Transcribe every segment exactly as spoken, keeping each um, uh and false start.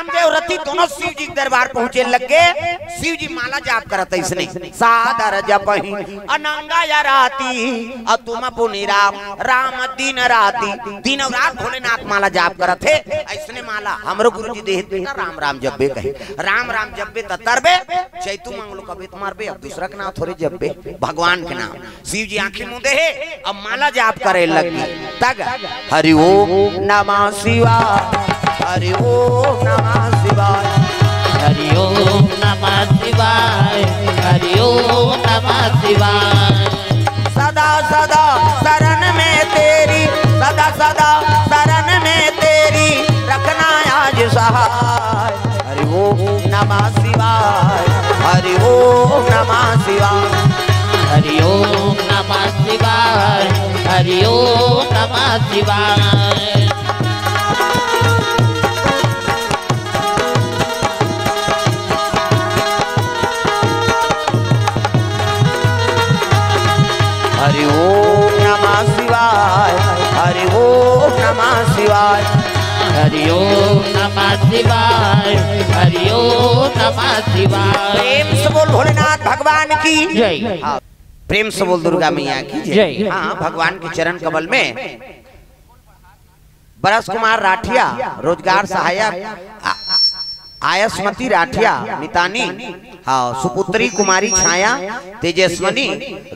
रामदेव रति दोनों शिव जी के दरबार पहुंचे लग गे। शिव जी माला जाप करत अइसने, सादर जपहि अनंग आरती, अतुम पुनि राम राम दिन राती। दिन अउ रात भोलेनाथ माला जाप करत हे। अइसने माला हमरो गुरु जी देहे, बेटा राम राम जपबे कहे, राम राम जपबे त तरबे, चैतू मंगलू कबे त मरबे, अब दूसरा के नाम थोरे जपबे, भगवान के नाम। शिव जी आंखी मूंदे हे, अब माला जाप करे लग गे। तग हरि ओम नमः शिवाय, हरि ओम नमः शिवाय। हरि ओम नमः शिवाय, हरि ओम नमः शिवाय। सदा सदा शरण में तेरी, सदा सदा शरण में तेरी, रखना आज सहाय। हरि ओम नमः शिवाय, हरि ओम नमः शिवाय। हरि ओम नमः शिवाय, हरि ओम नमः शिवाय। हरि ओम नमः शिवाय, हरि ओम नमः शिवाय। हरि ओम नमः शिवाय, हरि ओम नमः शिवाय। प्रेम से बोल भोलेनाथ भगवान की जय। हाँ, प्रेम से बोल दुर्गा मैया की जय। जय। हाँ, भगवान के चरण कमल में बरस कुमार राठिया, रोजगार सहायक, आ-, आयसमती राठिया, मितानी, हाँ, सुपुत्री कुमारी छाया तेजस्वनी,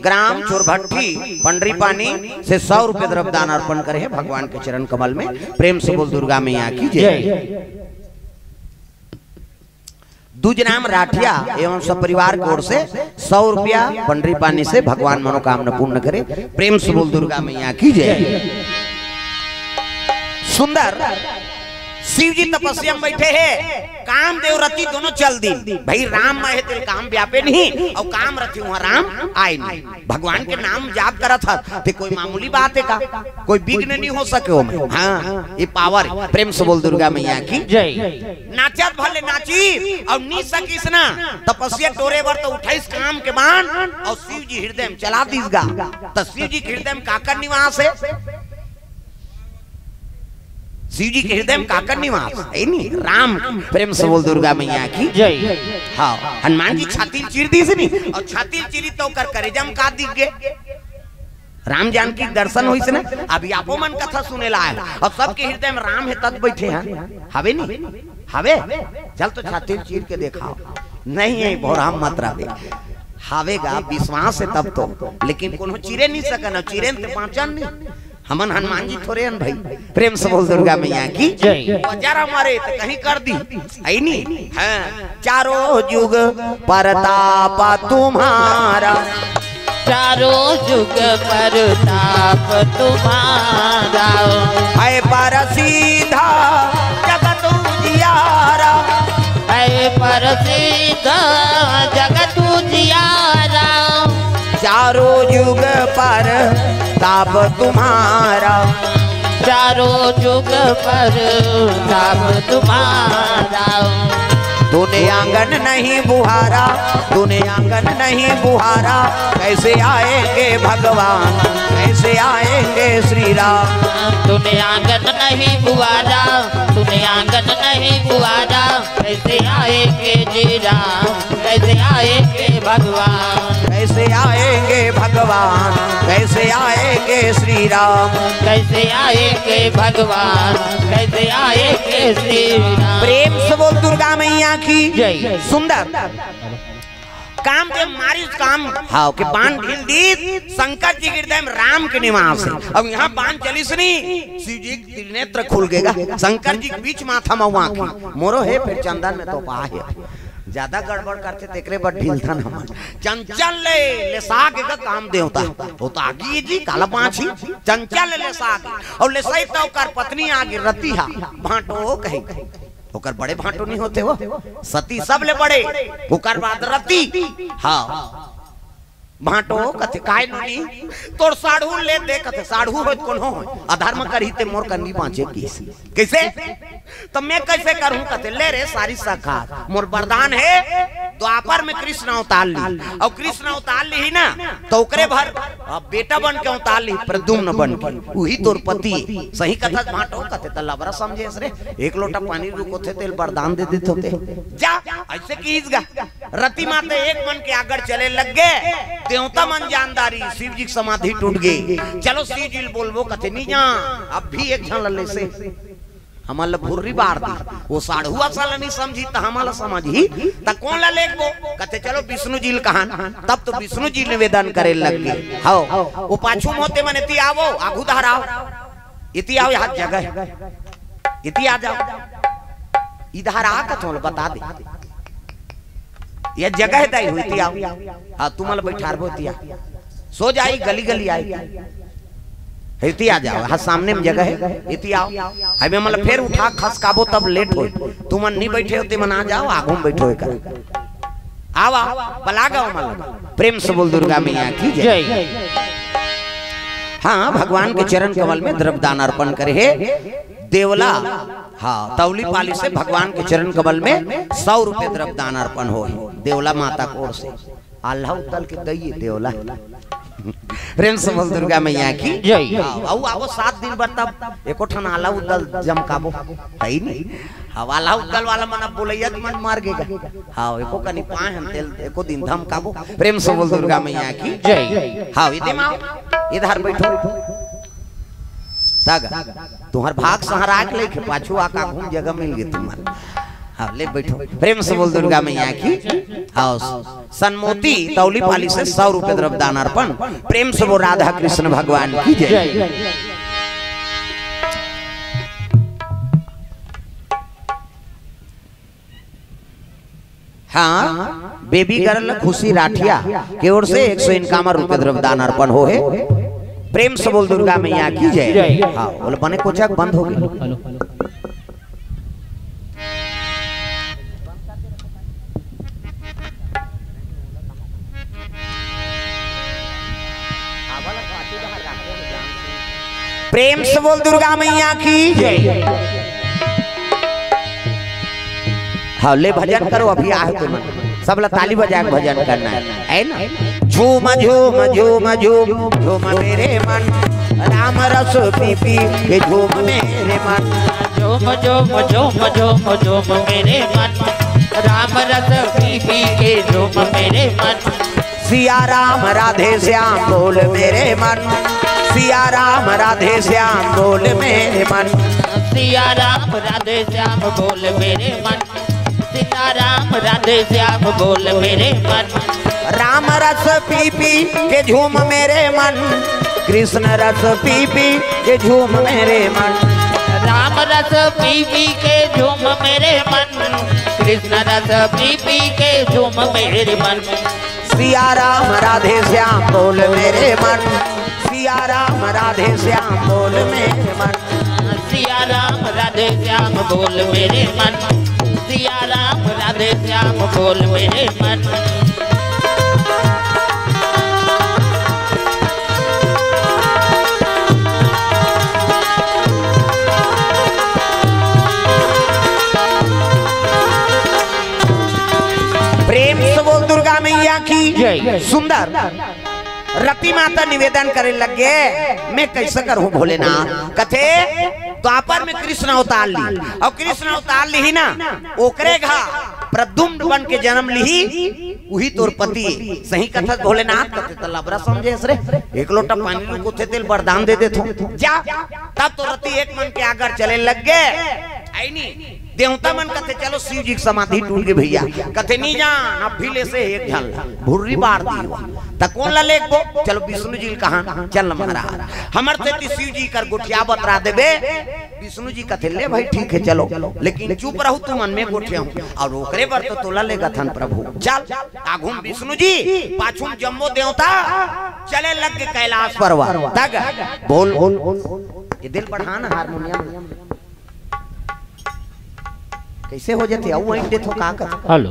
ग्राम चोरभट्टी, पंडरीपानी से सौ रुपये द्रव्यदान अर्पण करे हे भगवान के चरण कमल में। प्रेम से बोल दुर्गा मैया की जय। जय। दूजराम राठिया एवं सपरिवार की ओर से सौ रुपया पंडरीपानी से भगवान मनोकामना पूर्ण करे। प्रेम से बोल दुर्गा मैया की जय। सुंदर शिव जी तपस्या में बैठे हे, कामदेव रति दोनों चल दी। भाई राम में हे तेल काम व्यापे नहीं, अउ काम रति वहां राम आए नहीं। भगवान के नाम जाप करत हस, ते कोई मामूली बात हे का? कोई विघ्न नहीं हो सके ओमे। हाँ, ये पावर हे। प्रेम से बोल दुर्गा मैया की जय। नाचत भले नाची अउ नी सकिस ना, तपस्या टोरे बर तो उठाइस काम के बाण अउ शिव जी हृदय में चला दिस गा। त शिव जी के हृदय में काकर निवास हे? शिव जी के हृदय में काकर निवास हे? नहीं, राम। प्रेम से बोल दुर्गा मैया की जय। हाँ, हनुमान जी छाती ल चीर दिस नहीं, अउ छाती ल चीरी त ओकर करेजा में का दिख गे? राम जानकी के दर्शन होइस ना। अभी आपो मन कथा सुने ला आए, अउ सबके हृदय में राम हे तब बैठे हैं, हवे नहीं? हवे? चल तो छाती ल चीर के देखाव। नहीं हे, भोराम मत रहे। हवे गा, विश्वास हे तब तो, लेकिन कोनो चीरे नहीं सकन, अउ चीरे ते बाँचन नहीं। हमन हनुमान जी थोरे हन भाई। प्रेम से बोल दुर्गा मैया की जय। बजार हमारे तो कहीं कर दी, है नहीं? हाँ, चारों जुग परताप तुम्हारा। चारों जुग परताप तुम्हारा। है परसिद्ध जगत उजियारा। है परसिद्ध जगत उजियारा। चारों जुग परताप तुम्हारा। चारों जुग परताप तुम्हारा। तूने आंगन नहीं बुहारा, तूने आंगन नहीं बुहारा, कैसे आएंगे भगवान, कैसे आएंगे श्री राम? तूने आंगन नहीं बुहारा, तूने आंगन नहीं बुहारा, कैसे आएंगे जी राम, कैसे आएंगे भगवान? कैसे आएंगे भगवान, कैसे आएंगे श्री राम? कैसे आएंगे भगवान, कैसे आएंगे श्री राम? प्रेम से बोल दुर्गा मैया की जय। सुंदर काम के मारिस काम, हाँ, के बाण ढील दिस, शंकर जी के हृदय में राम के निवास हे। अब यहाँ बाण चलिस नहीं, शिव जी के त्रिनेत्र खुल गेगा, शंकर जी के बीच माथा में आँखी, मोरो हे, फिर चंदन में तो पा हे। ज्यादा गड़बड़ करथे तेकरे बर ढीलथन हमन। चंचल ले, लेसा गे गा काम देवता। वो तो आगी जी, काला बाँची। चंचल ले लेसा गे। अउ लेसई त ओकर पत्नी आगे रतिहा, भांटो कही। ओकर बड़े भांटो नहीं होते हो। सती सबले बड़े, ओकर बाद रति। हाँ। भांटो कथे, "काय नोनी, तोर साढ़ू ले दे," कथे, "साढ़ू होय त कोनो होय, अधर्म करही ते मोर कन्नी बाँचे किस।" कैसे? त मैं कैसे करहूँ? कथे, "ले रे सारी सखा, मोर वरदान हे, द्वापर में कृष्ण अवतार ली, अउ कृष्ण अवतार ली ही ना, त ओकरे बर अब बेटा बन के अवतार ली, प्रद्युम्न बन के, उही तोर पति ए। सही कथस भांटो, कथे त लबरा समझेस रे, एक लोटा पानी रुकोथे तेला वरदान दे देथों ते। जा, अइसे किहिस गा। रति माते एक मन के आगड़ चले लग गे। देवता मन जान डारिस, शिव जी के समाधि टूट गे। चलो शिव जी ल बोलबो, कथे नी जा, अब भी एक झन ल लेसे हमन ल भुर्री बार दी। ओ साढ़ुआ साला नी समझी त हमन ल समझही, त कोन ल लेगबो? कथे चलो विष्णु जी ल कहन। तब तो विष्णु जी निवेदन करे लग गे। हव, ओ पाछू म होते मन एती आवो, आगू डहर आव, एती आव, यहाँ जगह हे, एती आ जाव, इधर आ कथों ल बता दे, ये जगह हे दाई हो, एती आव। हाँ, तुमन ल बइठारबो, एती आ, सो जाई, गली गली आई। एती आ जाव, हाँ, सामने में जगह हे, एती आव। अभी हमन ल फेर उठा खसकाबो, तब लेट होई। तुमन नी बइठे हो, तेमन आ जाव, आगू में बइठो एकर। आव, आव, बला गा ओमन ल। प्रेम से बोल दुर्गा मैया की जय। जय। हाँ, भगवान के चरण कमल में द्रव्य दान अर्पण करे हे देवला। हाँ, तौली पाली से भगवान के चरण कमल में सौ रुपये द्रव्य दान अर्पण होहे देवला माता के ओर से। आल्हा उद्दल के दई ए देवला। प्रेम से बोल दुर्गा मैया की जय। हाँ, अउ आवो सात दिन बर, तब एको ठन आल्हा उद्दल जमकाबो, हे नी? हाँ, आल्हा उद्दल वाला मन अब बोलइया के मन मर गे गा। हाँ, एको कनी पाए हन तेला, एको दिन धमकाबो। प्रेम से बोल दुर्गा मैया की जय। हाँ, एती म आव, इधर बइठो। त गा, तुंहर भाग संहरा के लेके पाछू आके आगू में जगह मिल गे तुमन। हाँ, ले बइठो। प्रेम से बोल दुर्गा मैया की। हाँ, सनमोती तौली पाली से सौ रुपये द्रव्य दान अर्पण। प्रेम से बोल राधा कृष्ण भगवान की जय। जय। हाँ, बेबी गर्ल खुशी राठिया के ओर से एक सौ इक्यावन रुपये द्रव्य दान अर्पण होहे। प्रेम से बोल दुर्गा मैया की जय। जय। हाँ, बोले बने कोचक बंद हो गे। Hello, hello. प्रेम से बोल दुर्गा मैया की जय। हाँ, ले भजन करो, अभी आहे तेमन। सब ला ताली बजा के भजन करना हे, हे ना? झूम, झूम, झूम, झूम, झूम मेरे मन, राम रस पी पी के झूम मेरे मन। झूम, झूम, झूम, झूम, झूम मेरे मन, राम रस पी पी के झूम मेरे मन। सिया राम राधे श्याम बोल मेरे मन, सिया राम राधे श्याम बोल मेरे मन। सिया राम राधे श्याम बोल मेरे मन, सीताराम राधे श्याम बोल मेरे मन। राम रस पी पी के झूम मेरे मन, कृष्ण रस पी पी के झूम मेरे मन। राम रस पी पी के झूम मेरे मन, कृष्ण रस पी पी के झूम मेरे मन। सिया राम राधे श्याम बोल मेरे मन, सिया राम राधे श्याम बोल मेरे मन। सिया राम राधे श्याम बोल मेरे मन, सिया राम राधे श्याम बोल मेरे मन। प्रेम से बोल दुर्गा मैया की जय। सुंदर रति माता निवेदन करे लग गे, मैं कइसे करहूं भोलेनाथ? कथे, द्वापर में कृष्ण अवतार ली, अउ कृष्ण अवतार ली ही ना, ओकरे घा प्रद्युम्न बन के जनम ली, उही तोर पति। सही कथस भोलेनाथ? कथे त लबरा समझेस रे, एक लोटा पानी रुकोथे तेला वरदान दे देथों। जा, तब तो रति एक मन के आगड़ चले लग गे। आइनी देवता मन कथे, "चलो, शिव जी के समाधि टूट गे भइया।" कथे, "नी जान, अब भी लेसे एक झन ला, भुर्री बार दी हुआ।" त कोन ला लेगबो? "चलो, विष्णु जी ल कहान, चल महाराज, हमर सेती शिव जी कर गोठिया बतरा देबे।" विष्णु जी कथे, "ले भाई, ठीक हे, चलो, लेकिन चुप रहू तुमन, मैं गोठियाहूं, अउ ओकरे बर तो तोला लेगथन प्रभु, चल।" आघू म विष्णु जी, पाछू म जम्मो देवता चले लग गे कैलाश पर्वत। त गा, बोल, ये दिल बढ़ाना हारमोनियम। कइसे हो जाथे? अउ ऐंठ देथो का कर? हेलो।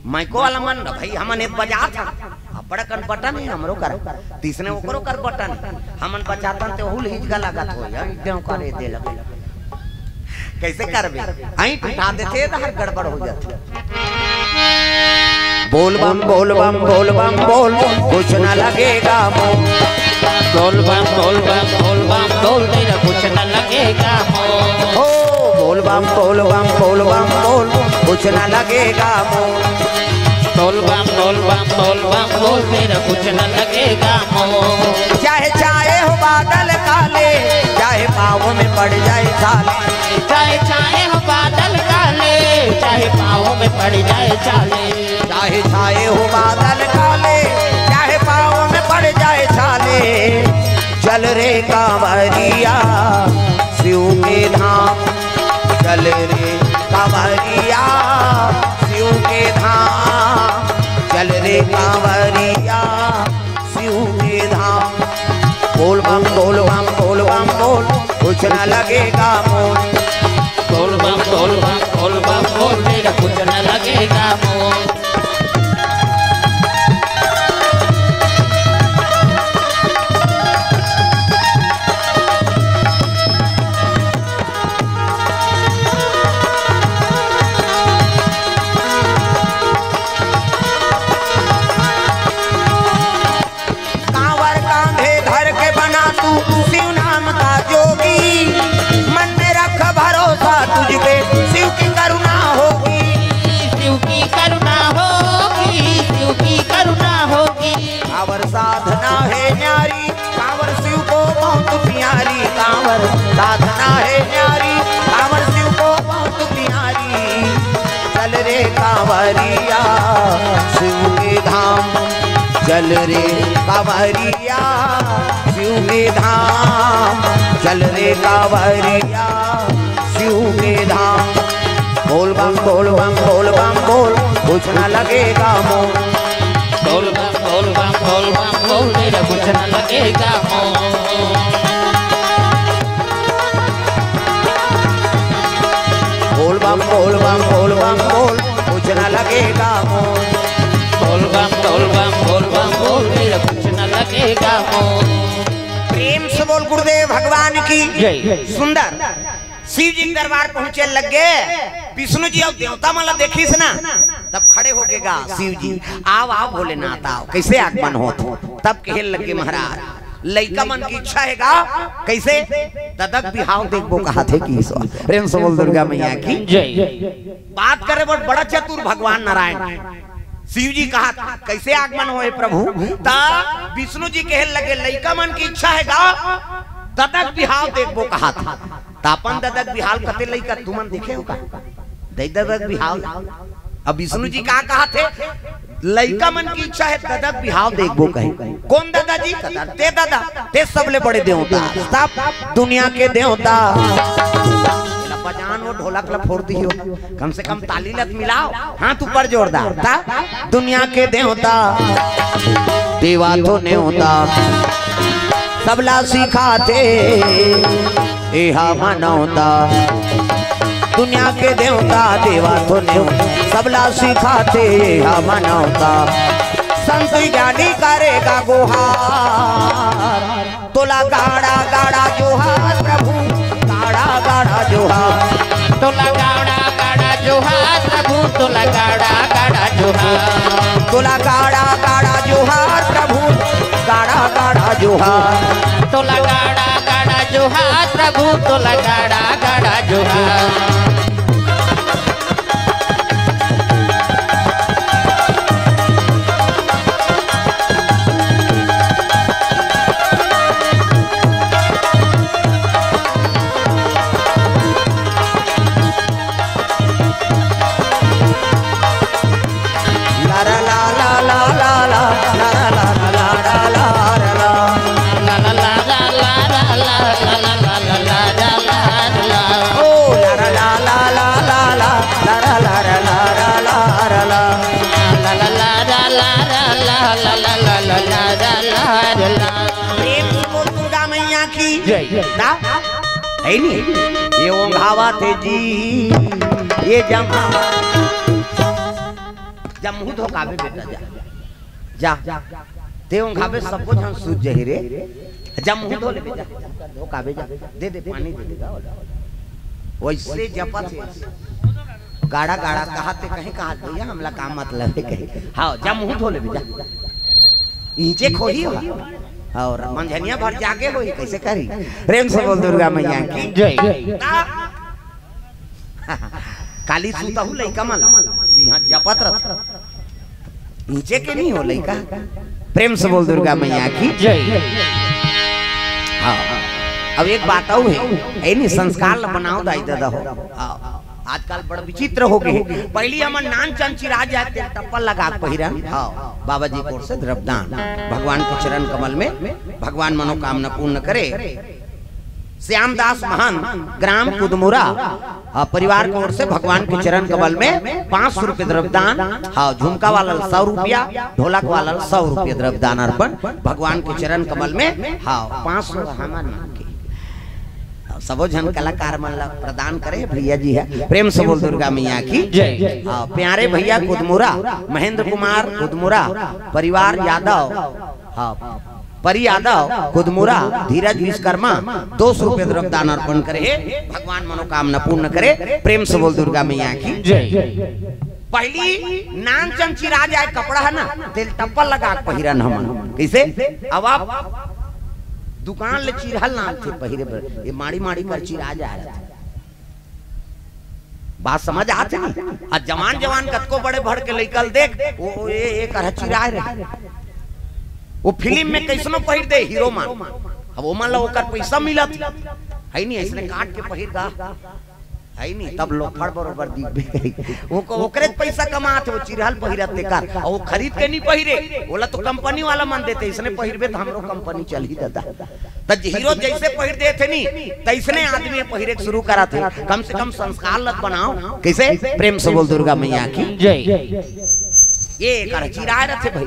माइको वाला मन न भाई, हमन एत बजात हन। अब्बड़ अकन बटन हे हमरो कर। तइसने ओकरो कर बटन हे। हमन बजाथन ते ओहू ल हिचका लागत हो। या देव करे दे लगे। कइसे करबे? ऐंठ उठा देथे, त हर गड़बड़ हो जाथे। बोल बम बोल बम बोल बम बोल, कुछ न लगेगा मोल। बोल बम बोल बम बोल बम बोल, तेरा कुछ न लगेगा मोल। हो बोल बम बोल बम बोल बम बोल, कुछ न लगेगा मोल। बोल बम बोल बम बोल बम बोल, तेरा कुछ न लगेगा मोल। चाहे छाए हो बादल काले, चाहे पाँव में पड़ जाए छाले। चाहे छाए हो बादल काले, चाहे पाँव में पड़ जाए छाले। चाहे छाए हो बादल काले, चाहे पाँव में पड़ जाए छाले। चल रे कांवरिया शिव के धाम, चल रे कांवरिया शिव के धाम, चल रे कांवरिया शिव के धाम। बोल बम बोल बम बोल बम बोल, कुछ न लगेगा मोल। बोल बम बोल बम बोल बम बोल, तेरा कुछ न लगेगा मोल। कांवर कांधे धर के बना तू शिव नाम का जोगी, मन में रख भरोसा तुझ पे शिव की करुणा होगी। शिव की करुणा होगी, शिव की करुणा होगी। कांवर साधना है न्यारी, कांवर शिव को बहुत प्यारी। कांवर साधना है न्यारी, कांवर शिव को बहुत प्यारी। चल रे कांवरिया शिव के धाम, चल रे कांवरिया शिव के धाम, चल रे कांवरिया शिव के धाम। बोल बम बोल बम बोल बम बोल, कुछ ना लगेगा मोल। बोल बम बोल बम बोल बम बोल, तेरा कुछ ना लगेगा मोल। बोल बम बोल बम बोल बम बोल, कुछ ना लगेगा मोल। बोल बम बोल बम बोल बम बोल, तेरा कुछ ना लगेगा मोल। प्रेम से बोल गुरुदेव भगवान की जय। सुंदर। शिव जी के दरबार पहुंचे लग गए। विष्णु जी अउ देवता मन ला देखिस ना, तब खड़े हो गे गा शिव जी। "आव आव भोलेनाथ आव, कइसे आगमन होत?" तब कहे लग गे महाराज, लइका मन की इच्छा हे गा, कइसे? ददक बिहाव देखबो कहाथे कि ईश्वर। प्रेम से बोल दुर्गा मैया की जय। बात करे बर बड़ा चतुर भगवान नारायण। शिव जी कहा, "कइसे आगमन होए प्रभु?" त विष्णु जी कहे लगे, "लइका मन की इच्छा हे गा, ददक बिहाव देखबो कहाथे।" त अपन ददक बिहाव कते लइका तुमन देखे हो का? दई ददक बिहाव। अब विष्णु जी का कहाथे, लइका मन की इच्छा हे, ददक बिहाव देखबो कहे। "कौन दादा जी?" कहा, "ते दादा, ते सबले बड़े देवता, सब दुनिया के देवता।" एला बजान वो ढोलक ला फोड़ दियो, कम से कम ताली लत मिलाव, हाथ ऊपर जोरदार। ता दुनिया के देवता, देवा तो नेवता, सबला सिखाथे एहा मानवता। दुनिया के देवता, देवा तो नेवता, सबला सिखाथे एहा मानवता। संत ज्ञानी करेगा गुहार, तोला गाड़ा गाड़ा जोहार प्रभु, गाड़ा गाड़ा जोहार। तोला गाड़ा गाड़ा जोहार प्रभु, तोला गाड़ा गाड़ा जोहार। तोला गाड़ा गाड़ा जोहार प्रभु, गाड़ा गाड़ा जोहार। तोला गाड़ा गाड़ा जोहार प्रभु, तोला गाड़ा गाड़ा जोहार। प्रेम से बोल दुर्गा मैया की जय। ना? है नी? ये ओंघावथे जी, ये जम्हा, जम्हू धोकाबे बेटा, जा। जा। ते ओंघाबे, सबो झन सूत जही रे। जम्हू धो लेबे, जा। धोकाबे, जा। दे दे, पानी दे दे, जा। वइसे जपत हे। गाड़ा गाड़ा कहा ते कहीं कहा भैया, हमला काम मतलब है कहीं। हाँ, जा मुंह धो ले जा। इंचे खोही हो। और मंझनिया भर जागे होही, कैसे करी? प्रेम से बोल दुर्गा मैया की। जय। का? काली सुतहु लइका मन, यहाँ जपत रथ। इंचे के नहीं हो लइका। प्रेम से बोल दुर्गा मैया की। जय। हाँ। अब एक बात और है, ए नहीं, संस्कार ला बनाओ दाई दादा हो। हाँ। आजकल बड़ विचित्र हो गए। पहली हमन नान चंचिरा जाए, तेल टप्पल लगा के पहिरन। हाँ, बाबा जी की ओर से द्रव्यदान, भगवान के चरण कमल में, भगवान मनोकामना पूर्ण करे। श्यामदास महंत, ग्राम कुदमुरा, हाँ, परिवार की ओर से भगवान के चरण कमल में पाँच सौ रुपये द्रव्यदान। हाँ, झुमका वाला सौ रुपया, ढोलक वाला सौ रुपये द्रव्यदान अर्पण भगवान के चरण कमल में। हाँ, पाँच सौ हमन के। सबो झन कलाकार मन ला प्रदान करे भैया जी है। प्रेम से बोल दुर्गा मैया की। जय। हाँ, प्यारे भैया कुदमुरा, महेंद्र कुमार कुदमुरा, परिवार यादव, हाँ, परी यादव कुदमुरा, धीरज विश्वकर्मा, दो सौ रुपये द्रव्यदान अर्पण करे हे। भगवान मनोकामना पूर्ण करे। प्रेम से बोल दुर्गा मैया की। जय। पहली नान चंचिरा जाए कपड़ा है ना, तेल टप्पल लगा के पहिरन हमन। कैसे? अब आप दुकान ले चिरहल नान थे पहिरे बर, ये माड़ी माड़ी कर चिरा जा रहा था। बात समझ आथे नहीं? आ जवान जवान कतको बड़े भड़ के लइका ल देख, वो, वो ये, ये कर चिराए रहे। वो फिल्म में कैसनो पहिर दे हीरो मन। अब वो मन ला ओकर पैसा मिलत है नहीं, ऐसने काट के पहिर गा। है नहीं, तब लोफड़ बरोबर दिखबे। वो को-, ओकरे त पैसा कमात हे, वो चिरहल पहिरत तेकर। और वो खरीद के नहीं पहिरे, ओला तो कंपनी वाला मन देते, इसने पहिरबे तो हमरो कंपनी चलही दादा। त हीरो जैसे पहिर देथे नी, तैसने आदमी पहिरे के शुरू करत हे। कम से कम संस्कार लत बनाओ। कैसे? प्रेम से बोल दुर्गा मैया की। जय। ये कर चिराए रहते भाई।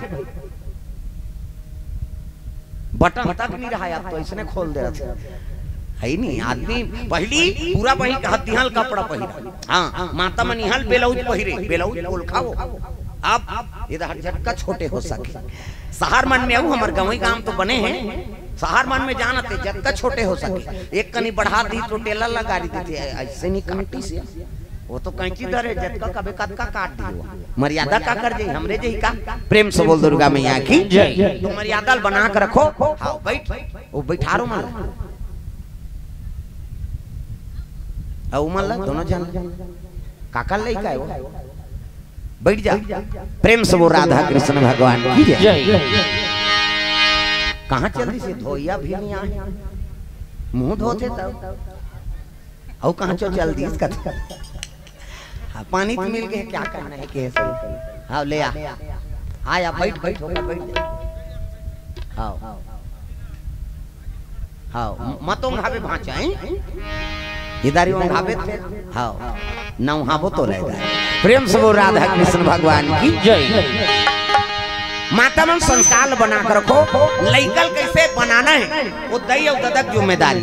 बटन तक नहीं रहा, अब तो इसने खोल दे रहते। है ही नहीं आदमी। पहली पूरा बही कहा दिहल कपड़ा पहिरा। हाँ, माता मन इहल ब्लाउज पहिरे, ब्लाउज खोल खाओ। अब इधर जतका छोटे हो सके। शहर मन में अउ हमर गंवई गांव तो बने हैं, शहर मन में जानत हे, जतका छोटे हो सके। एक कनी बढ़ा दी तो टेलर लगा दी देते, ऐसे नहीं काटी से। वो तो कैंची धरे, जतका कबे कतका काट दियो। मर्यादा का कर जाई, हमरे जही का। प्रेम से बोल दुर्गा मैया की। जय। तो मर्यादा ल बना के रखो। हाँ, बैठ। वो बैठारो मन ला। अउ मन ला, दोनों जन ला। काकर लइका है वो? बैठ जा। प्रेम से बोल राधा कृष्ण भगवान की जय। जय। कहाँ चल दी से? धोइया भी नहीं आए, मुंह धोते तब। अउ कहाँ चो चल दी इसका? हाँ, पानी तो मिल गए, क्या करना है, कैसे? हाँ, ले आ। हाँ, या बैठ, बैठ, होकर बैठ जा। हाँ। हाँ, मत ओंघाबे भांचा, हैं? इधर ही ओंघाबे थे। हाँ, ना ओंघाबो तो ले जाए। प्रेम से बोल राधा कृष्ण भगवान की जय। माता मन संस्कार बना के रखो, लइका ल कैसे बनाना है, वो दई अउ ददा के जिम्मेदारी।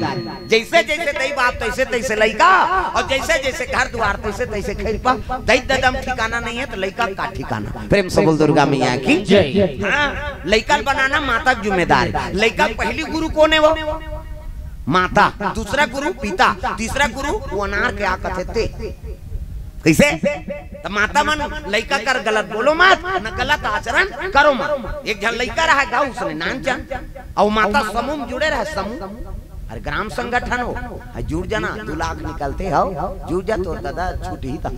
जैसे जैसे दई बाप तैसे तैसे लइका, और जैसे जैसे घर द्वार तैसे तैसे खैर पा। दई ददा म ठिकाना नहीं है तो लइका का ठिकाना? प्रेम से बोल दुर्गा मैया की जय। हाँ, लइका ल बनाना माता के जिम्मेदारी। लइका के पहली गुरु कौन है वो? माता। दूसरा गुरु पिता। तीसरा गुरु वो अनार के आ कथे ते। कैसे? त माता मन लइका कर गलत बोलो मत, न गलत आचरण करो मत। एक झन लइका रहा गा, उसने नानचन, अउ माता समूह म जुड़े रहे, समूह। अरे ग्राम संगठन हो, हाँ, जुड़ जाना, दू लाख निकलते हो, जुड़ जा, तोर दादा छूट ही था।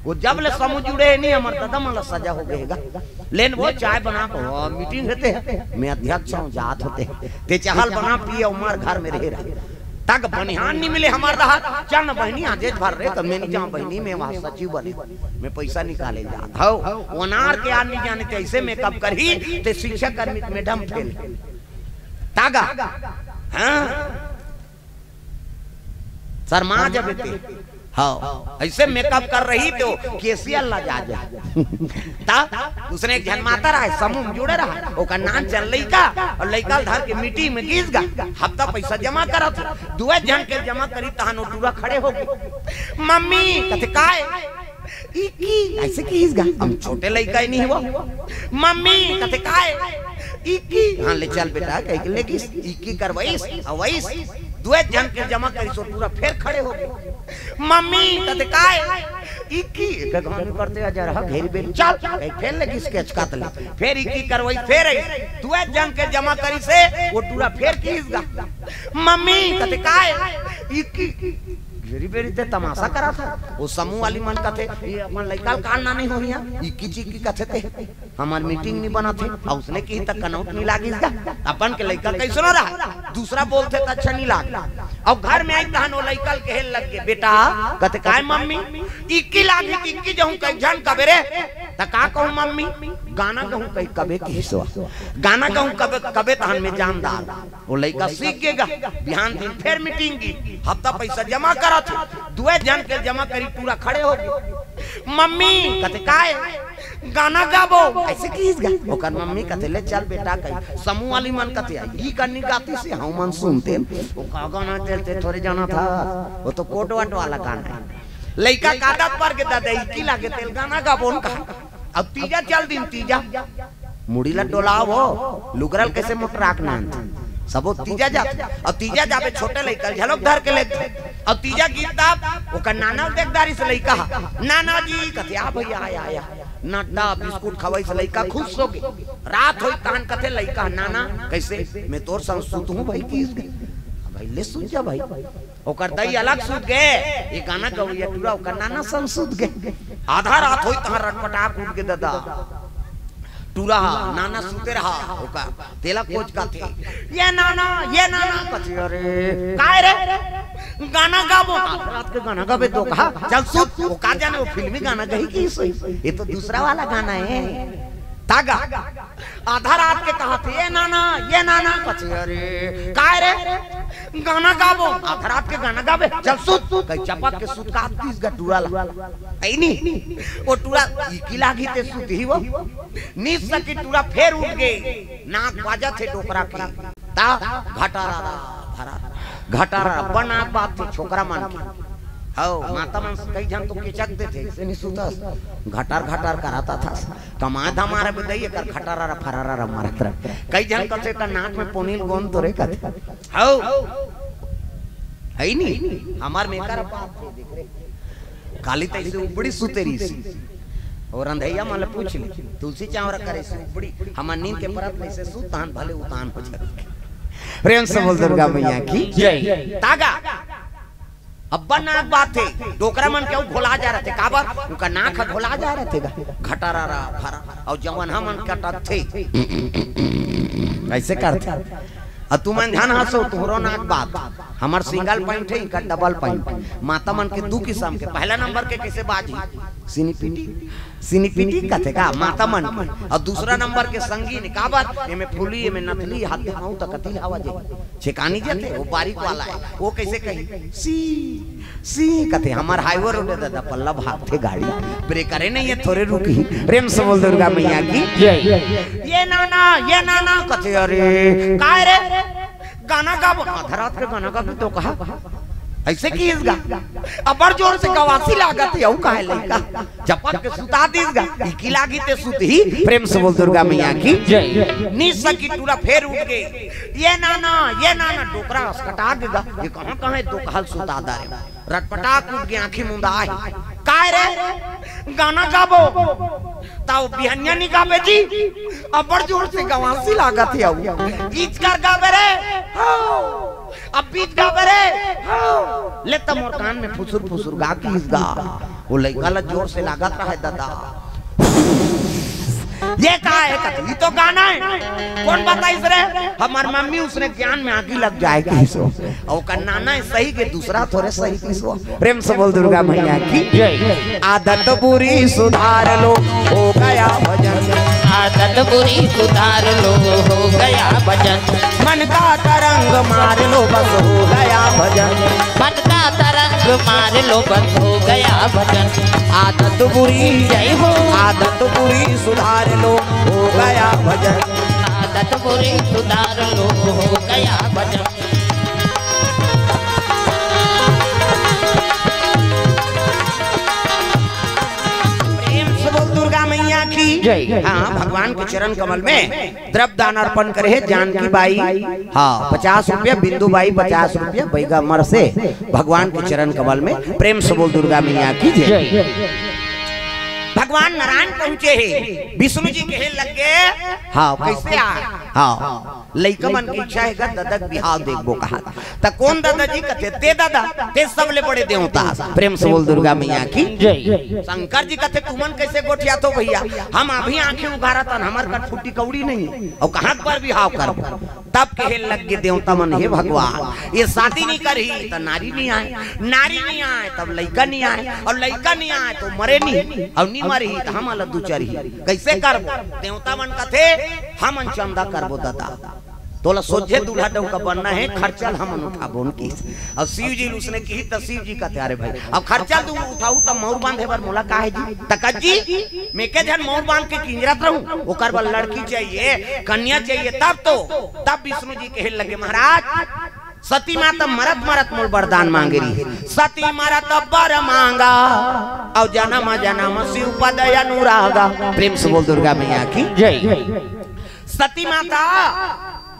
वो जब ले समूह जुड़े नहीं, हमर दादा मन ला सजा हो गए गा। लेन वो चाय बना के, वो मीटिंग रहते हैं, मैं अध्यक्ष हूँ, जात होते हैं, ते चाहल बना पिए, उमर घर में रहे रहे। तक बनिहान नहीं मिले हमर रहा, चल न बहिनी, आज भर रे, तो मैं नहीं जाऊँ बहिनी, मैं वहाँ सचिव बने, मैं पैसा निकाले जात हूँ। वो अनार के आदमी जाने ते ऐसे मेकअप करही, ते शिक्षा कर्मी मैडम फेल। तागा, हाँ, शर्मा जबे ते। हाँ, ऐसे मेकअप कर रही तो केसियल ला जा जाए। ता उसने एक झन माता रहा, समूह में जुड़े रहा, ओकर नानचन लइका, और लइका ल धर के मीटिंग में गिस गा, हफ्ता पैसा जमा करत, दुए झन के जमा करी, तहान ओ टूरा खड़े हो गए। मम्मी, कथे काय? ई की? ऐसे की इस गा? हम छोटे लइका ही नहीं हुआ। मम्मी, कथे काय? ई की? हाँ, ले चल बेटा, कह के ले गिस, ई की करवाइस, अवैस, दुए झन के जमा करी, सो टूरा फिर खड़े हो गए। मम्मी, कथे काय? इक्की एक घाव नइ पड़ते, अजर ह घेरी बेरी चल, कहीं फेर लगिस के अचकत ले। फेर इक्की करवई, फेर आई। दुए झन के जमा करिस हे, ओ टूरा फेर किहिस गा, "मम्मी," कथे, "काय?" "इक्की घेरी बेरी ते तमाशा करत हस।" ओ समूह वाली मन कथे, "ये अपन लइका ल कान ना नइ होही, इक्की चिक्की कथे ते।" हमर मीटिंग नइ बनत हे, अउ उसने किही त कनौट नइ लागिस गा। अपन के लइका कइसनो रहय, दूसरा बोलथे त अच्छा नइ लागे। अउ घर में आइस तहन ओ लइका ल कहे लग गे, "बेटा," कथे, "काय मम्मी?" "इक्की लागही त इक्की जहूं कहि झन कबे रे।" "त का कहूं मम्मी?" "गाना गहूं कहि कबे किहिस ओ।" "गाना गहूं कबे, कबे तहन में जानदार।" ओ लइका सीख गे गा। बिहान दिन फेर मीटिंग गे, हफ्ता पइसा जमा करत हे, दुए झन के जमा करिस, टूरा खड़े हो गे। "मम्मी," कथे, "काय?" "गाना गाबो।" अइसे किहिस गा। ओकर मम्मी कथे, "ले चल बेटा," कहि। समूह वाली मन कथे, "इही कनी गातिस हे, हमन सुनतेन।" ओ का गाना तेल ते थोरे जानत हस, ओ तो कोट वाट वाला गाना हे। लइका के आदत पर गे, "ददा, इक्की लागे तेल गाना गाबो न," कहा। अब तीजा चल दिन, तीजा मुड़ी ला डोलाव, लुगरा ल कइसे मोटरा के नानथे। सबो तीजा जाथे, अउ तीजा जाबे छोटे लइका ल झलोक धर के लेगथे। अउ तीजा गीत तब ओकर नाना ल देख डारिस लइका ह, "नाना जी," कथे, "आ भइया, आ, आ, आ।" नड्डा बिस्कुट खवइस, लइका खुश हो गे। रात होइस तहन कथे लइका ह, "नाना, कइसे मैं तोर संग सुतहूं भई?" किहिस गा। "भई ले सुत जा भई।" ओकर दई अलग सुत गे, ये गाना गवइया टूरा ओकर नाना संग सुत गे। आधा रात होइस तहां रटपटाक उठ गे ददा। टूरा ह, नाना सुते रहा, ओकर तेला कोचकाथे, "ये नाना, ये नाना," कथे, "अरे काय रे?" "गाना गाबो।" "आधा रात के गाना गाबे दोकहा, चल सुत।" ओ का जाने ओ फिल्मी गाना गही किहिस होही, ये तो दूसरा वाला गाना हे। तागा आधा रात के कहत हे, "ये नाना, ये नाना," कथे, "अरे काय रे?" "गाना गाबो।" "आधा रात के गाना गाबे, चल सुत।" कहि चपक के सुतकातिस गा टूरा ला। अइनी, ओ टूरा इक्की लागही ते सुतही ओ। निस सकी टूरा फेर उठ गे, नाक बाजत हे डोकरा के। ता घटारा रा भरा, घटारा रा बना बात हे छोकरा मन के। हव, माता मन कई झन तो केचक देथे, "अइसे नइ सुतस, घटार घटार करत हस।" कमाए धमाए रहिबे दई, एकर घटारा रा फरारा रा मारत रहे। कई झन कथे, "एकर नाक में पोनील गोंद तो रे," कथे। हव। हइनी? हमर में एकर बात हे, देख रे। काली तइसे उबड़ी सुते रहिस। अउ रंधइया मन ले पूछ ले, तुलसी चांवरा करे से उबड़ी, हमर नींद के परत ले अइसे सुत तहन भले उतान हो जाथे। प्रेम से बोल दुर्गा मैया की जय। तागा। अब्बड़ नाक बात हे, डोकरा मन के अउ घोला जा रथे, काबर? उनका नाक ह घोला जा रथे गा, घटारा रा फरा, अउ जवन हमन कटकथे, अइसे करथे। अउ तुमन झन हंसो, तुहरो नाक बात, हमर सिंगल पॉइंट हे, इनका डबल पॉइंट। माता मन के दू किसम के, पहला नंबर के कइसे बाजही? सिनीपिटी, सिनीपिटी कथे का माता मन के, अउ दूसरा नंबर के संगीन, काबर? एमे फूली, एमे नथली, हाथ दे माऊ त कति हवा जाही। छेकानी जाथे, वो बारीक वाला हे, वो कइसे कही? सी, सी कथे, हमर हाईवे रोड हे ददा, पल्ला भागथे गाड़ी, ब्रेकरे नइ हे, थोरे रुकही। प्रेम से बोल दुर्गा मैया की जय। ये नाना, ये नाना कथे, अरे, काय रे? गाना गाबो, आधा रात के गाना गाबे तो कहा, अइसे किहिस गा, अब्बड़ जोर से गवासी लागत हे, अउ काहे लइका चपक के सुता दिस गा, इकी लागी ते सुतही। प्रेम से बोल दुर्गा मैया की जय। निस सकी टूरा फेर उठ गे, ये नाना, ये नाना, डोकरा असकटा गे गा, ये कहां कहां हे दोकहा ल सुता डारे। रटपटाक उठ गे, आंखी मुंदा हे। काय रे? गाना गाबो। त बिहनिया नइ गाबे जी, अब्बड़ जोर से गवासी लागत हे अउ। इचकर गाबे रे। हव। अब बीच गाबे रे। हव। ले त मोर कान में फुसुर फुसुर गा किहिस गा। वो लइका ला जोर से लागत रहे ददा। ये का हे कथे? ये तो गाना हे। कोन बताइस रे? हमर मम्मी उसने ज्ञान में आगी लग जाए किहिस ओ। अउ ओकर नाना हे सही के, दूसरा थोरे सही किहिस ओ। प्रेम से बोल दुर्गा मैया की जय। आदत बुरी सुधार लो, हो गया भजन। आदत बुरी सुधार लो, हो गया भजन। मन का तरंग मार लो, बस हो गया भजन। मन का तरंग मार लो, बस हो गया भजन। आदत बुरी जय हो। आदत बुरी सुधार लो, हो गया भजन। आदत बुरी सुधार लो, हो गया भजन। प्रेम से बोल दुर्गा मैया की। जय। हाँ, भगवान के चरण कमल में द्रव्य दान अर्पण करे हे जानकी बाई। हाँ, पचास रुपया, बिंदु बाई पचास रुपया, बैगा मर से भगवान के चरण कमल में प्रेम से बोल दुर्गा मैया की जय। जय। भगवान नारायण पहुंचे हे, विष्णु जी कहे लग गे, हाँ, कैसे आ? हाँ, लइका मन के इच्छा हे गा, ददा के बिहाव देखबो कहा। त कोन ददा जी? कथे, ते ददा, ते सबले बड़े देवता। प्रेम से बोल दुर्गा मैया की जय। शंकर जी कथे, तुमन कैसे गोठियाथो भैया? हम अभी आंखें उघारत हन, हमर कठफुटी कौड़ी नहीं, अउ कहाँ पर बिहाव करबो? तब कहे लग गे देवता मन, हे भगवान, ये शादी नहीं करही त नारी नहीं आए, नारी नहीं आए तब लइका नहीं आए, अउ लइका नहीं आए तो मरे नहीं, अउ नहीं मरही त हमन ला दुचरही, कैसे करबो? देवता मन कथे, हमन चंदा करबो ददा, तोला सोझे दूल्हा डउका बनना हे, खर्चा ल हमन उठाबो न किस। अउ शिव जी ल उसने किही त शिव जी कथे, अरे भाई, अब खर्चा ल तू उठाहू त मउर बांधे बर मोला काहे जी? त कज्जी, में के झन मउर बांध के किंजरत रहूं, ओकर बर लड़की चाहिए, कन्या चाहिए, तब तो, तब विष्णु जी कहे लगे, महाराज, सती माता मरत मरत मोर वरदान मांगे रही, सती मरत बर मांगा, अउ जनम जनम शिव पद अनुरागा। प्रेम से बोल दुर्गा मैया की जय। सती माता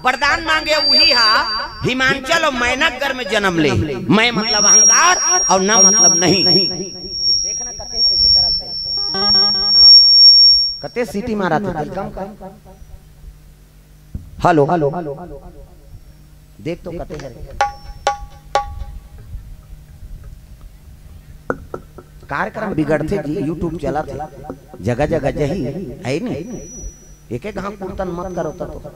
वरदान मांगे, उही हा हिमांचल अउ मैनक गर में जनम ले। मैं मतलब अहंकार अउ न मतलब नहीं। देखना कते कैसे करत हे। कते सीटी मारत हे, कम कर। हेलो, हेलो, देख तो कते हरे। कार्यक्रम बिगड़थे जी, YouTube चलत हे, जगह जगह जही, हे नहीं? एक एक घाव कुर्तन मत करो त तो।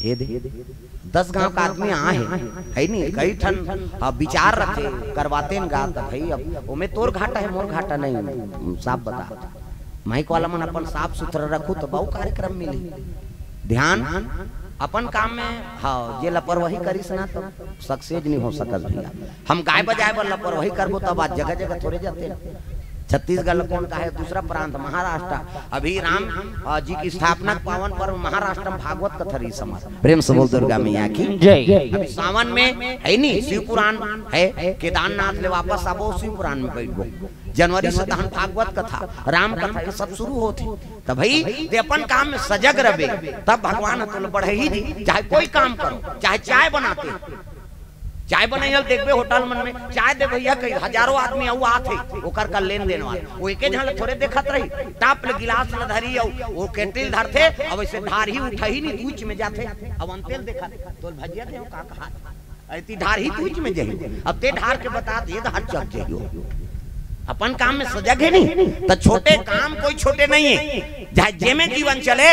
ये दे, दस गांव का आदमी आए हे, हे नहीं? कई ठन, हाँ, विचार रखे, करवाते न गा, त भाई अब ओमे तोर घाटा हे, मोर घाटा नहीं, साफ बता। माइक वाला मन अपन साफ सुथरा रखू त बहु कार्यक्रम मिली। ध्यान अपन काम में, हाँ, जे लापरवाही करिस ना त सक्सेस नहीं हो सकत भैया। हम गाय बजाए बर लापरवाही करबो तब आज जगह जगह थोरे जाते। छत्तीसगढ़ ल कोन कहे, दूसरा प्रांत महाराष्ट्र। अभी राम, अ, जी की स्थापना के पावन पर्व महाराष्ट्र में भागवत कथा रही समाज। प्रेम से बोल दुर्गा मैया की जय। अभी सावन में हे नहीं, शिव पुराण हे, केदारनाथ ले वापस आबो, शिव पुराण में बैठबो। जनवरी से तहन भागवत कथा, राम कथा, ये सब शुरू होथे। त भाई, ते अपन काम में सजग रहबे, तब भगवान ह तोला बढ़ही जी। चाहे कोई काम करो, चाहे चाय बनाते, चाय बनइया ल देखबे होटल मन में, चाय दे भैया, कई हजारों आदमी अउ आथे, ओकर का लेन देन वाला, वो एके झन ल थोरे देखत रही, टाप ले गिलास ल धरी, अउ वो केटली धरथे, अब ऐसे ढारही उठही नहीं, दूच में जाथे, अब अंते ल देखत, तोल भजिया दे, का कहा? अरे ती ढार ही तू में जही, अब ते ढार के बता दे, तो हर चक जही हो। अपन काम में सजग हे नहीं, त छोटे काम कोई छोटे नहीं हे। चाहे जेमे जीवन चले,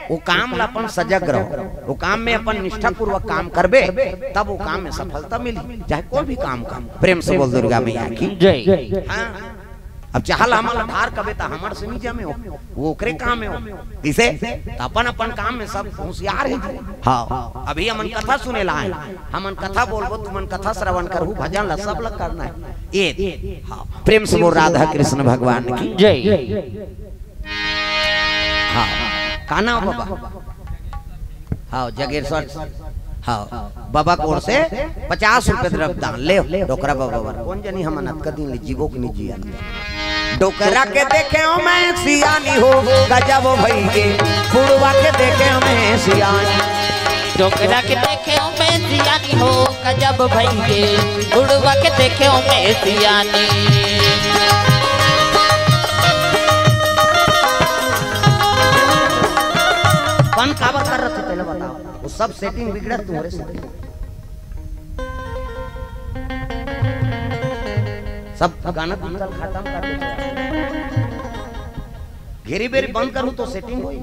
वो काम ला अपन सजग रहो, वो काम में अपन निष्ठापूर्वक काम करबे, तब वो काम में सफलता मिली, चाहे कोई भी काम कर। प्रेम से बोल दुर्गा मैया की जय। हाँ। अब चाहल हमन ला ढार कबे त हमर से नहीं जमे हो, वो ओकरे काम में हो। किसे? त अपन अपन काम में सब होशियार हे जी। हाँ, अभी हमन कथा सुने ला आए, हमन कथा बोलबो, तुमन कथा श्रवण करहू, भजन ला सब ला करना हे। ये, हाँ, प्रेम से बोल राधा कृष्ण भगवान की जय। हाँ, का नाम बाबा? हाँ, जगेश्वर। हाँ, बाबा कोर से पचास रुपए द्रव्य दान ले, डोकरा बाबा बर। कोन जनी हमन अतका दिन ले जीवो के नहीं जिया। डोकरा के देखे हो मैं सियानी हो, गजब भई के, बुढ़वा के देखे हो मैं सियानी। डोकरा के देखे हो मैं सियानी हो, गजब भई के, बुढ़वा के देखे हो मैं सियानी। बंद काबर कर रहे थे, पहले बताओ। वो सब सेटिंग बिगड़ा तुम्हारे से। सब गाना बिगड़ल खत्म कर देते। घेरी बेरी बंद करूं तो सेटिंग होई।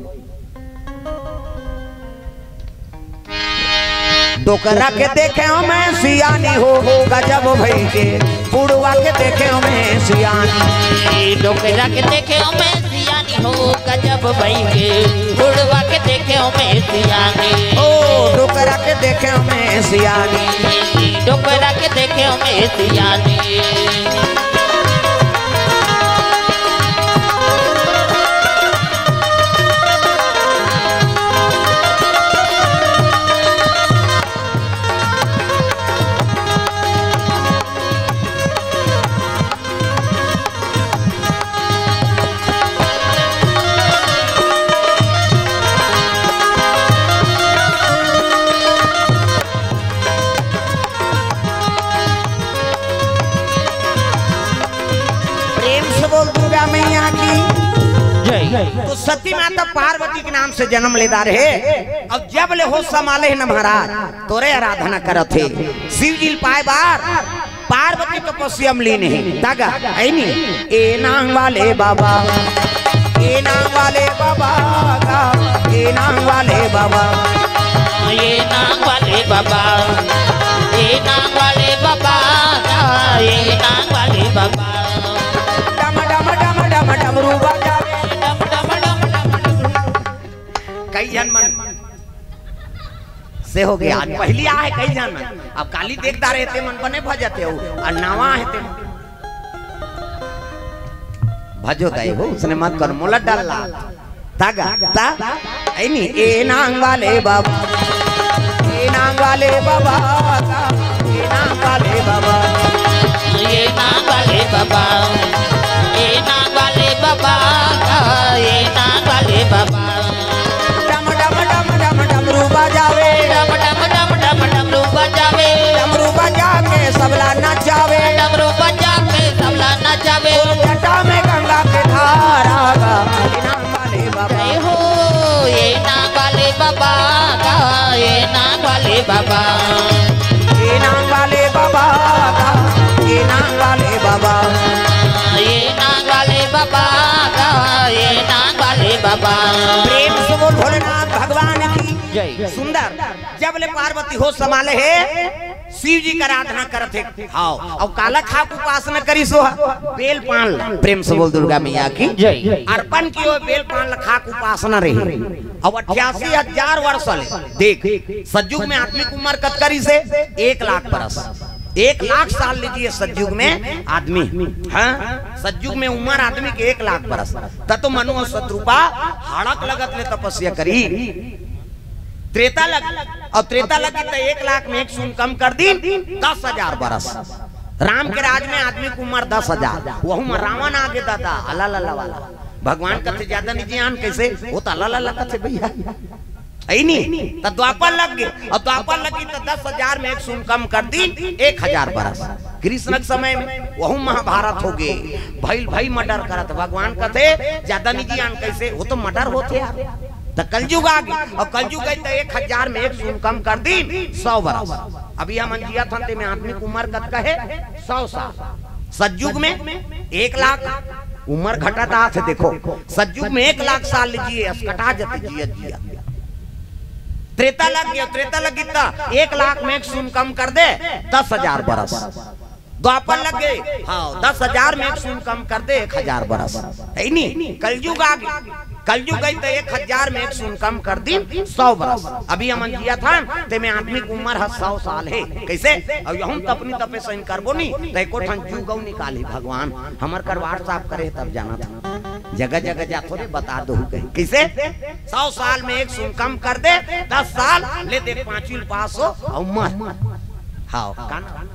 डोकरा के देखे हो मैं सियानी हो, गजब भई के, बुढ़वा के देखे हो मैं सियानी। डोकरा के देखे हो मैं सियानी हो, गजब भई के, बुढ़वा के देखे हो मैं सियानी। ओ, डोकरा के देखे हो मैं सियानी। डोकरा के देखे हो मैं सियानी। बोल दुर्गा मैया की। जय। तो सती माता पार्वती के नाम से जन्म लेदा रहे। अब जब ले होश संभाले हे न महाराज, तोरे आराधना करत हे। शिव जी ल पाए बार पार्वती तपस्या म लीन हे। तागा, ऐ नी? ए नांग वाले बाबा, ए नांग वाले बाबा का, ए नांग वाले बाबा। ए नांग वाले बाबा, ए नांग वाले बाबा का, ए नांग वाले बाबा। डम, डम, डम, डम, डमरू बजावे। डम, डम, डम, डम, डम। कई झन मन से हो गया, आज पहली आ हे कई झन मन। अब काली देखदा रहे ते मन बने भजते हो, अउ नवा हे ते मन। भजो दाई हो, उसने मत कर, मोला डर ला। तागा, ता, ऐ नी, ए नांग वाले बाबा, ए नांग वाले बाबा, ए नांग वाले बाबा। ए नांग वाले बाबा, ए नांग वाले बाबा, ए नांग वाले बाबा। डम, डम, डम, डम, डमरू बजावे। डम, डम, डम, डम, डमरू बजावे। डमरू बजा के सबला नचावे। डमरू बजा के सबला नचावे। जटा में गंगा के धारा गा। ए नांग वाले बाबा। जय हो, ए नांग वाले बाबा का, ए नांग वाले बाबा। ए नांग वाले बाबा का, ए नांग वाले बाबा। ए नांग वाले बाबा का, ए नांग वाले बाबा। प्रेम से बोल भोलेनाथ भगवान की जय। सुंदर। जब ले पार्वती होश संभाले हे, शिव जी के आराधना करत हे। हाव, अउ काला खाक उपासना करिस हो, बेल पान ला। प्रेम से बोल दुर्गा मैया की जय। अर्पण कियो बेल पान ला खाक उपासना रहे। अउ अट्ठासी हजार वर्ष ले देख, सतयुग में आदमी के उम्र कतका रहिसे? एक लाख बरस। एक लाख साल ले जिए सतयुग में आदमी। हाँ, सतयुग में उम्र आदमी के एक लाख बरस। त तो मनु अउ शतरूपा हड़क लगत ले तपस्या करी। त्रेता लग, अउ त्रेता लगी त एक लाख में एक सून कम कर दीन, दस हजार बरस। राम के राज में आदमी के उम्र दस हजार, वहू में रावण आगे दादा, अला ला ला वाला। भगवान कथे ज्यादा नइ जियान, कइसे? ओ त अला ला ला कथे भइया। ऐ नी, त द्वापर लग गे, अउ द्वापर लगी त दस हजार में एक सून कम कर दीन, एक हजार बरस। कृष्ण के समय में वहू महाभारत हो गे, भइल भई murder करत। भगवान कथे ज्यादा नइ जियान, कइसे? ओ त murder होथे यार। त कलयुग आ गे, अउ कलयुग आय त एक हजार में एक सून कम कर दीन, सौ बरस। अभी हमन जियत हन, तेमे आदमी के उम्र कतका हे? सौ साल। सतयुग में एक लाख, उम्र घटत आथे। देखो, सतयुग में एक लाख साल जिए, अस कटा जथे जियत जियत। त्रेता लग गे, त्रेता लगी त एक लाख में एक सून कम कर दे, दस हजार बरस। द्वापर लग गे, हाँ, दस हजार में एक सून कम कर दे, एक हजार बरस। ऐ नी, कलयुग आ गे, कलयुग आय त एक हजार में एक सून कम कर दीन, सौ बरस। अभी हमन जियत हन, तेमे आदमी के उम्र ह सौ साल हे। कइसे? अउ यहू तपनी तपे सइन करबो नी, त एको ठन जुग अउ निकालही भगवान। हमर करवार साफ करे तब जानत हन। जगह जगह जाथो रे, बता दो कहीं। कइसे? सौ साल में एक सून कम कर दे, दस साल ले दे, पांचवी पास हो अउ मर। हाव, का नाम?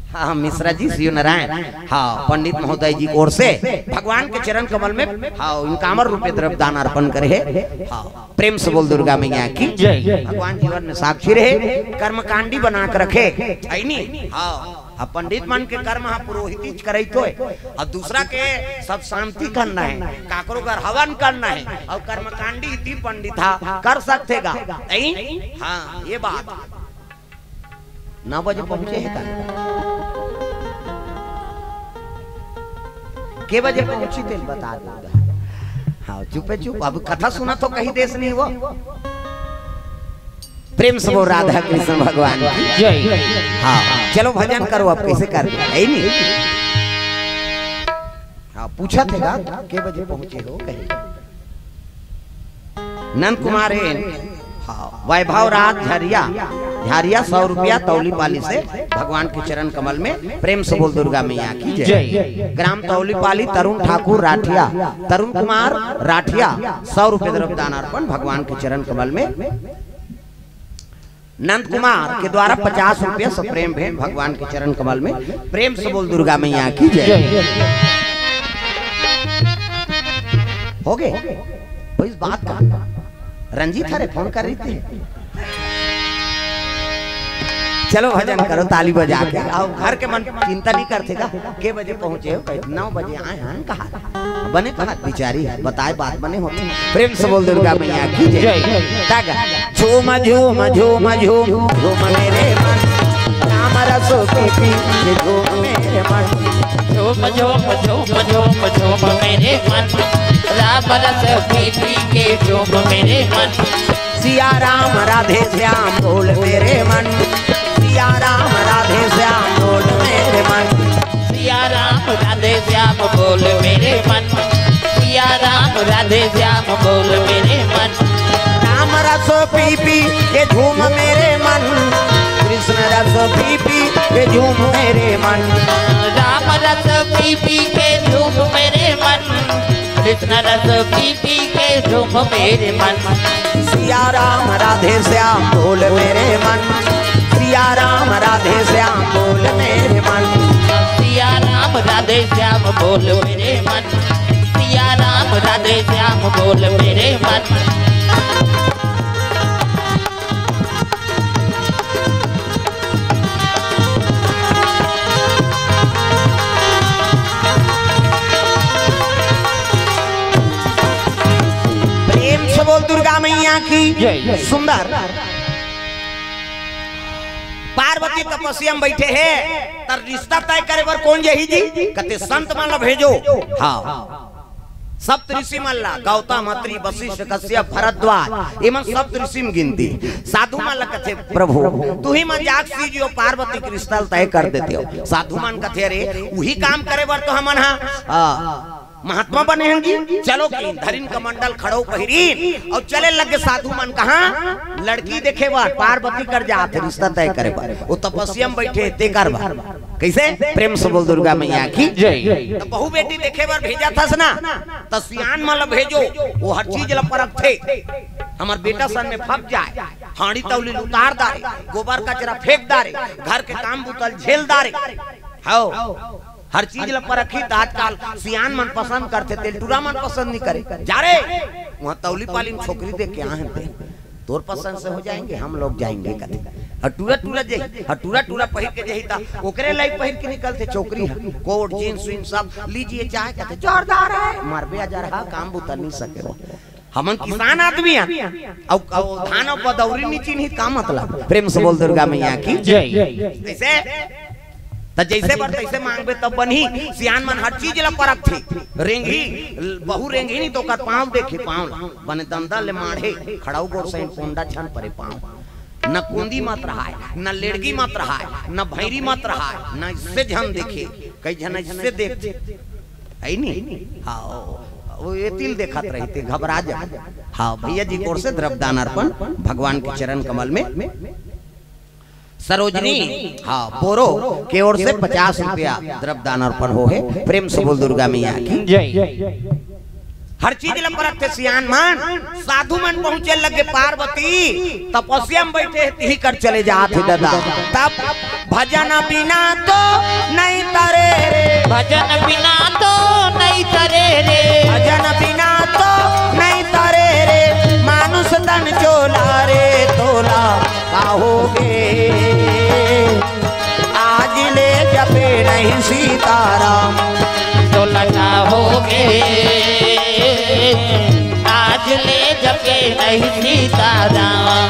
हाँ, हाँ, मिश्रा जी, शिव नारायण, हाँ, पंडित महोदय जी ओर से भगवान के चरण कमल में, हाँ, इनकामर रूपे द्रव्य दान अर्पण करे हे। हाँ, प्रेम से बोल दुर्गा मैया की जय। भगवान जीवन में साक्षी रहे, कर्मकांडी बना के रखे, ऐ नी? हाँ, अब पंडित मन के कर्म ह पुरोहित ही करैत होय, अब दूसरा के सब शांति करना हे, काकरो घर हवन करना हे, अउ कर्मकांडी इति पंडित हा कर सकथे गा, ऐ? हाँ, ये बात। नौ बजे पहुंचे हे का? के बजे पहुंची तेल बता दे। हाँ, चुपे चुप, अब कथा सुना तो कहीं देश नहीं वो। प्रेम से बोल राधा कृष्ण भगवान की जय। हाँ, चलो भजन करो, अब कइसे कर दे, ऐ नी? हाँ, पूछा थे गा, के बजे पहुंचे हो कहीं? नंद कुमार एन, हाँ, वैभव राज झरिया, झरिया सौ रुपया तौली पाली से भगवान के चरण कमल में प्रेम से बोल दुर्गा मैया की जय। जय। ग्राम तौली पाली तरुण ठाकुर राठिया, तरुण कुमार राठिया सौ रुपये द्रव्य दान अर्पण भगवान के चरण कमल में। नंद कुमार के द्वारा पचास रुपया से प्रेम भेंट भगवान के चरण कमल में। प्रेम से बोल दुर्गा मैया की जय। जय। हो गए? कोई इस बात का रंजीत हरे फोन कर रही थी। चलो भजन करो, ताली बजा के। अउ घर के मन चिंता नहीं करथे का, के बजे पहुंचे हो? कहे, "नौ बजे आए हैं," कहा। बने कहा बिचारी, बताए बात बने होथे। प्रेम से बोल दुर्गा मैया की जय। जय। तागा। झूम, झूम, झूम, झूम, झूम मेरे मन, राम रस पी पी के झूम मेरे मन। झूम, झूम, झूम, झूम, झूम मेरे मन, राम रस पी पी के झूम मेरे मन। सिया राम राधे श्याम बोल मेरे मन, सिया राम राधे श्याम बोल मेरे मन। सिया राम राधे श्याम बोल मेरे मन, सिया राम राधे श्याम बोल मेरे मन। राम रस पी पी के झूम मेरे मन, कृष्ण रस पी पी के झूम मेरे मन। राम रस पी पी के झूम मेरे मन, कृष्ण रस पी पी के झूम मेरे मन। सिया राम राधे श्याम बोल मेरे मन, सिया राम राधे श्याम बोल मेरे मन। सिया राम राधे श्याम बोल मेरे मन, सिया राम राधे श्याम बोल मेरे मन। प्रेम से बोल दुर्गा मैया की जय। सुंदर। पार्वती तपस्या में बैठे हे, त रिश्ता तय करे बर कोन जही जी? कथे संत मन ला भेजो। हाँ, सप्त ऋषि मन ला, गौतम, अत्रि, वशिष्ठ, कश्यप, भरद्वाज, एमन सप्त ऋषि में गिनती। साधु मन ला कथे, "प्रभु, तुही मन जाके सीज हो, पार्वती के रिश्ता ल तय कर देते हो।" साधु मन कथे, "अरे, उही काम करे बर तो हमन हा, आ, महात्मा बने हन जी।" चलो कि धरिन कमंडल खड़ो पहिरीन अउ चले लगे साधु मन कहाँ, लड़की देखे बर, पार्वती कर जात रिश्ता तय करे बर। वो तपस्या में बैठे, ते कर बर। कैसे? प्रेम से बोल दुर्गा मैया की जय। त बहू बेटी देखे बर भेजत हस ना, त सियान मन ल भेजो, वो हर चीज ल परखथे। हमर बेटा सन में फंस जाए, हांड़ी तौली ल उतार डारे, गोबर कचरा फेंक डारे, घर के काम बुता ल झेल डारे। हव, हर चीज ल परखही त आजकल सियान मन पसंद करथे, तेल टूरा मन पसंद नहीं करे। जा रे, वहाँ तौली पाली में छोकरी देख के आए हैं ते। तोर पसंद से हो जाएंगे, हम लोग जाएंगे कथे। अउ टूरा टूरा जही, अउ टूरा टूरा पहिर के जही त ओकरे लाइक पहिर के निकलथे छोकरी ह। कोट, जींस, वींस सब लीजिए चाहे कथे, "जोरदार है, मरबे अजरहा, काम बुता नहीं सके हो।" हमन किसान आदमी हन, अउ, अउ धान अउ पदौरी नहीं चिन्ही, का मतलब? प्रेम से बोल दुर्गा मैया की जय। कैसे? त जैसे बर तैसे मांगबे तब बनही। सियान मन हर चीज ल परखथे। रेंगही, बहू रेंगही नहीं त ओकर पाँव देखे, पाँव ल। बने दंदा ले माढ़े, खड़ाऊ गोड़ सहित पोंडा छन परे पाँव। न कोंदी मत रहाय, न लेड़गी मत रहाय, न भैरी मत रहाय, न इससे झन देखे, कई झन इससे देखथे। है नी? हाँ, वो ये तिल देखत रहिथे, घबरा जा। हाँ, भैया जी की ओर से द्रव्य दान अर्पण भगवान के चरण कमल में। सरोजनी, हाँ, बोरो के ओर से पचास रुपया द्रव्य दान अर्पण हो हे। प्रेम से बोल दुर्गा मैया की जय। हर चीज ल परखथे सियान मन। साधु मन पहुंचे लगे पार्वती, तपस्या में बैठे हे, तिही कर चले जात हे दादा। तब भजन बिना तो नहीं तरे रे, भजन बिना तो नहीं तरे रे, भजन बिना तो नहीं तरे रे, मानुष तन चोला रे तोला। का होगे? आज ले जपे नहीं सीताराम। तो लगा होगे, आज ले जपे नहीं सीताराम।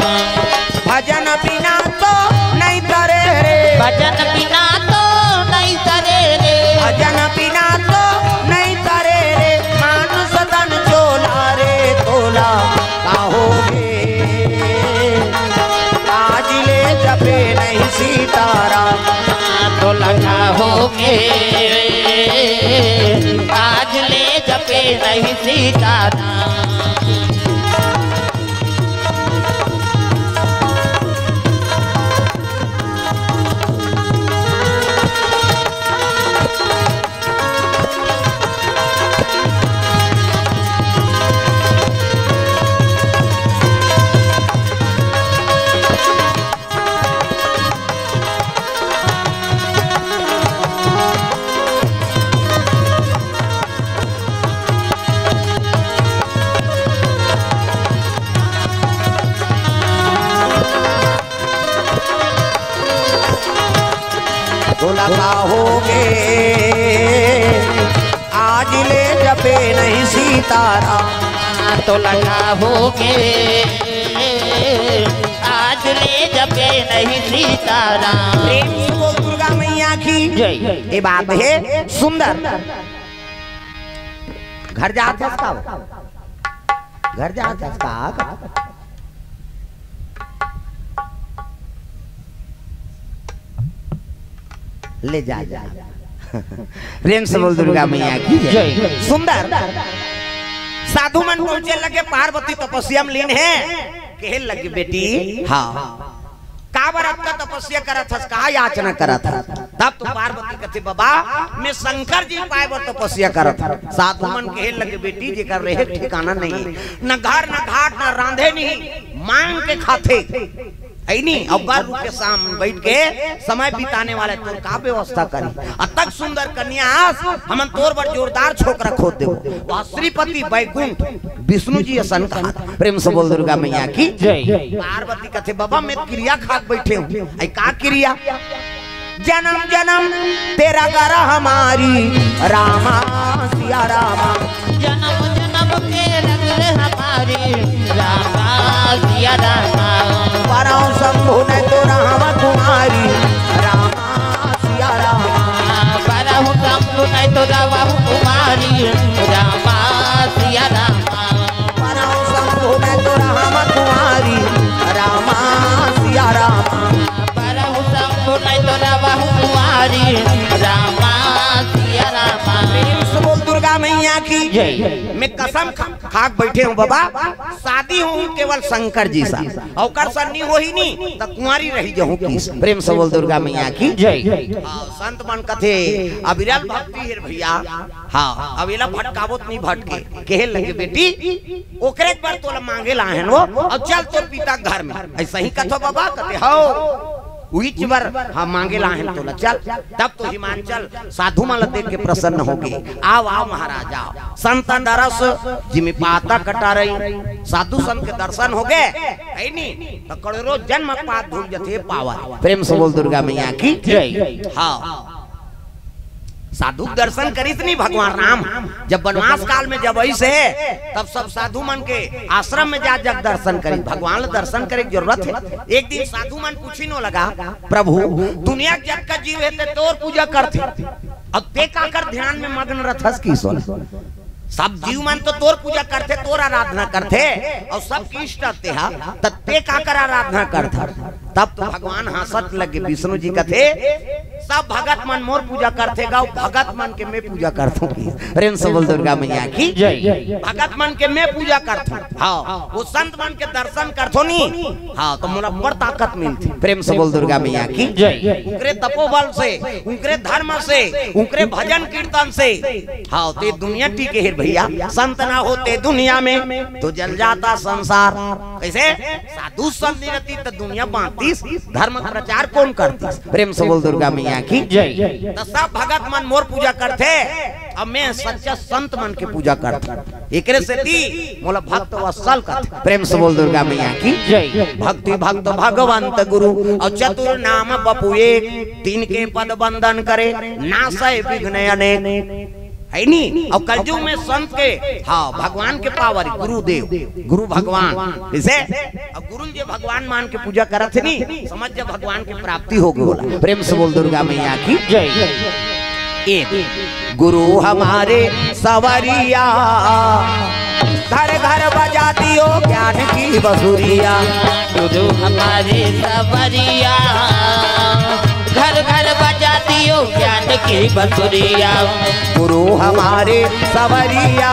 भजन बिना तो नहीं तरे रे, भजन बिना तो नहीं तरे रे, भजन बिना तो नहीं तरे रे, मानुष तन चोला रे तोला। का होगे? आज ले जपे नहीं सीताराम। तो लगा होगे, आज ले जपे नहीं सीताराम। होगे, आज ले जपे नहीं सीताराम। तो लगा होगे, आज ले जपे नहीं सीताराम। प्रेम से बोल दुर्गा मैया की जय। ये बात है सुंदर। घर जात हस का? घर जात हस का? ले जा, जा। प्रेम से बोल दुर्गा मैया की जय। जय। सुंदर। साधु मन पहुंचे लगे, पार्वती तपस्या में लीन है। कहे लगे, बेटी, हाँ, काबर अतका तपस्या करत हस, का याचना करत हस? तब तो पार्वती कथे, बाबा, मैं शंकर जी पाए बर तपस्या करत हस। साधु मन कहे लगे, बेटी, जेकर रहे ठिकाना नहीं, न घर, न घाट, न रांधे नहीं, मांग के खाथे, है नी? और बर रुख के साम बैठ के समय बिताने वाले, तोर का व्यवस्था करी? अतक सुंदर कन्या आस, हमन तोर बर जोरदार छोकरा खोज देबो। वह श्रीपति बैकुंठ विष्णु जी असन कहा। प्रेम से बोल दुर्गा मैया की जय। पार्वती कथे, बाबा, मैं किरिया खाक बैठे हूँ। आई का किरिया? जन्म जन्म तेरा घर हमारी, रामा सिया रामा। जन्म जन्म तेरा घर हमारी, रामा सिया रामा। परौ शंभु नहीं तो राम कुमारी, रामा सिया रामा। परौ शंभु नहीं तो राम कुमारी, रामा सिया रामा। परौ शंभु नहीं तो राम कुमारी, रामा सिया रामा। परहु शंभु नहीं तो रहु कुमारी, रामा सिया रामा। प्रेम से बोल दुर्गा मैया की जय। मैं कसम खा, खाक बैठे हूँ बाबा, शादी हूँ केवल शंकर जी सा, ओकर सा नी होही नी, त कुंवारी रही जहूँ की। प्रेम से बोल दुर्गा मैया की जय। हाँ, संत मन कथे, अविरल भक्ति हे रे भैया। हाँ, अब एला भटकावो त नी भटके। कहे लगे, बेटी, ओकरे बर तोला मांगे ला आए हन वो, अब चल तोर पिता घर में। ऐसा ही कथो बाबा, कथे, हौ, उहीच बर हम मांगे ला आए हन तोला, चल। तब तो हिमांचल साधु मन ला देख के प्रसन्न होगे। आव, आव महाराज, आव। संत दरस जिमि पातक टरई, साधु संत के दर्शन होगे, है नी? तो करोड़ों जन्म पाप धुल जथे पावन। प्रेम से बोल दुर्गा मैया की जय। हाँ। साधु के दर्शन करिस नी भगवान राम, जब वनवास काल में जब अइस हे, तब सब साधु मन के आश्रम में जा जग दर्शन करिस। भगवान ला दर्शन करे के जरूरत हे। एक दिन साधु मन पूछिन ओ लगा, प्रभु, दुनिया के जतका जीव हे ते तोर पूजा करथे, अब ते काकर ध्यान में मग्न रथस किसोन? सब जीव मन तो तोर पूजा करथे, तोर आराधना करथे, अउ सबके इष्ट तेहा, त ते काकर आराधना करथस? तब तो भगवान हाँसत लगे, विष्णु जी कथे, सब भगत मन मोर पूजा करथे गा, भगत मन के मैं पूजा करथों की। प्रेम से बोल दुर्गा मैया की जय। भगत मन के मैं पूजा करथों, हाँ, वो संत मन के दर्शन करथों नी, हाँ, तो मोला बड़ ताकत मिलथे। प्रेम से बोल दुर्गा मैया की जय। उनकरे तपोबल से, उनकरे धर्म से, उनकरे भजन कीर्तन से, हाँ, ते दुनिया टिके हे भैया। संत ना होते दुनिया में तो जल जाता संसार। कैसे? साधु संत नी रहती तो दुनिया बांटतीस, धर्म प्रचार कौन करतीस? प्रेम से बोल दुर्गा मैया की जय। तो सब भगत मन मोर पूजा करथे, अब मैं सच्चा संत मन के पूजा करथों। एकरे सेती मोला भक्त वत्सल कथे। प्रेम से बोल दुर्गा मैया की जय। भक्ति भक्त भगवंत गुरु, अउ चतुर नाम बपु एक, तिनके पद बंदन करे, नासै विघ्न अनेक। है नी? अउ कलयुग में संत के, हाँ, भगवान के पावर, गुरुदेव, गुरु भगवान, जैसे अब गुरु जे भगवान मान के पूजा करत हे नी, समझ जा भगवान के प्राप्ति होगे ओला। प्रेम से बोल दुर्गा मैया की जय। एक गुरु हमारे सवरिया, घर घर बजा दियो ज्ञान की बसुरिया। गुरु हमारे सवरिया, घर घर बजा दियो ज्ञान की बसुरिया। गुरु हमारे सवरिया,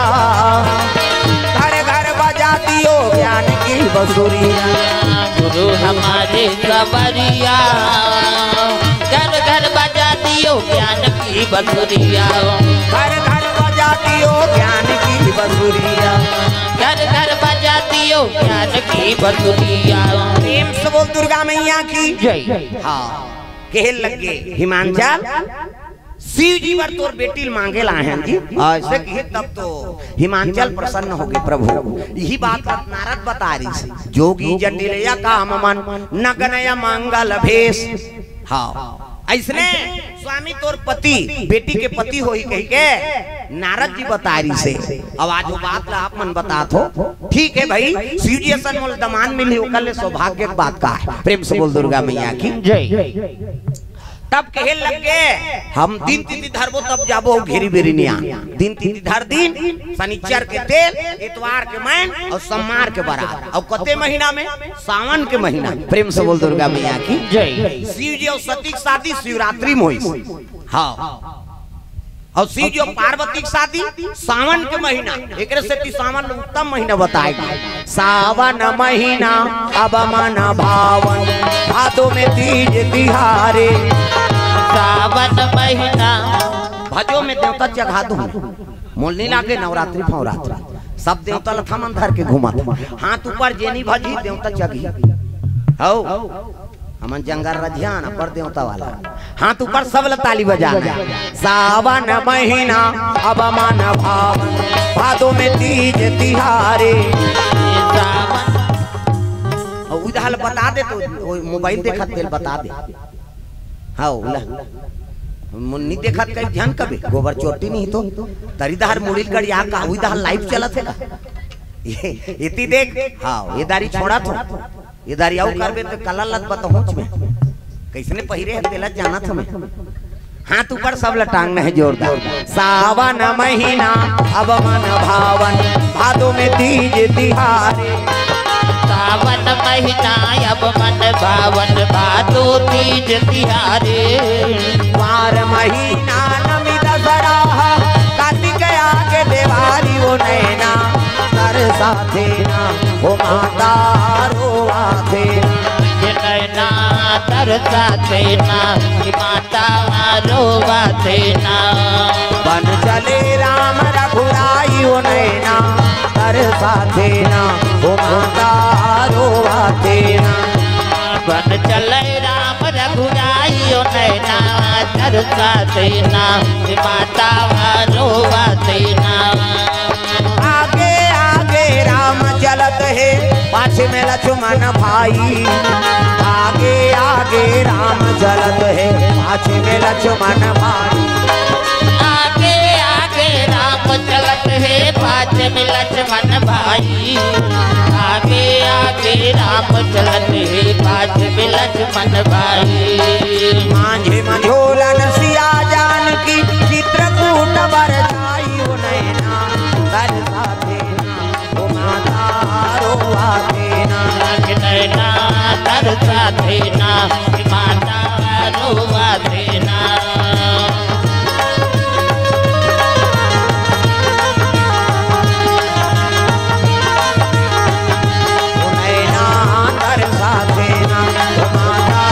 घर घर बजा दियो ज्ञान की बसुरिया। गुरु हमारे सवरिया, घर घर बजा दियो ज्ञान की बसुरिया। घर घर बजा दियो ज्ञान की बसुरिया। घर घर बजा दियो ज्ञान की बसुरिया। प्रेम से बोल दुर्गा मैया की जय। हाँ, कहे लगे हिमांचल, शिव जी बर तोर बेटी ल मांगे ला आए हन जी। ऐसे कहे तब तो हिमांचल प्रसन्न होगे प्रभु। यही बात नारद बता रहिस, जोगी जटिल या काम मन, नगन या मंगल भेष। हाँ, अइसने स्वामी तोर पति, बेटी के पति होही कहिके नारद जी बताय रिहिसे। अब आज वो बात ला आप मन बतात हो। ठीक हे भाई, शिव जी असन मोला दमांद मिलही, ओकर ले सौभाग्य के बात का हे। प्रेम से बोल दुर्गा मैया की। जय। तब कहे लगे, हम दिन तिथि धरबो तब जाबो, घेरी बेरी निया। दिन तिथि धर दिन, शनिचर के तेल, इतवार के मैन अउ सोमवार के बरात। अउ कते महीना में? सावन के महीना। प्रेम से बोल दुर्गा मैया की। जय। शिव जी अउ सती के शादी शिवरात्रि में होइस। हाँ। अउ शिव जी अउ पार्वती के शादी सावन के महीना, एकरे सेती सावन ल उत्तम महीना बताय गे। सावन महीना अब मन भावन, भादो में तीज तिहारे। सावन महीना। भजो में देवता चघा दूं, मोल नइ लागे नवरात्रि फवरात्रि। सब देवता ल थमन धर के घूमत। हाथ ऊपर जेनी भजी देवता चघी। हौ। हमन जंगल रजियान अपर देवता वाला। हाथ ऊपर सब ल ताली बजाना। सावन महीना अब मन भावन, भादो में तीज तिहारे। सावन। अउ उधार बता दे तो, वो मोबाइल देखत तेल बता दे। हाँ, उला। मुन्नी देखत कहीं ध्यान कबे, गोबर चोटी नहीं तो। तरी दहर मुड़ी गड़िया का, उधार लाइव चलत हे का? ये, इति देख, हाँ, ये दारी छोड़ा तो। ये दारी आऊ करबे तो कला लत बतहुच में। कैसने पहिरे हे तेला जानत हमें। हाथ ऊपर सब ल टांगना हे जोरदार। सावन महीना अब मन भावन, भादो में तीज तिहारे। सावन महीना अब मन भावन, भादो तीज तिहारे। मार महीना नमी दसरा, कार्तिक आगे देवारी ओ नैना, तरसा थे ना, ओ माता रोवा थे ना। ये नैना तरसा थे ना, ये माता रोवा थे ना। बन चले राम रघुराई ओ नैना, तरसा थे ना, ओ माता रोवा थे ना। बन चले राम रघुराई ओ नैना, तरसा थे ना, ए माता रोवा थे ना। आगे आगे राम चलत हे, पाछे में लक्ष्मण भाई। आगे आगे राम चलत हे, पाछे में लक्ष्मण भाई। आगे आगे राम चलत हे, पाछे में लक्ष्मण भाई। आगे आगे राम चलत हे, पाछे में लक्ष्मण भाई। मांझे मझोलन सिया जानकी, चित्रकूट बरसाई ओ नैना, तरसा थे ना, ओ माता रोवा थे ना। नैना तरसा थे ना, माता रोवा थे ना। ओ नैना तरसा थे ना, ओ माता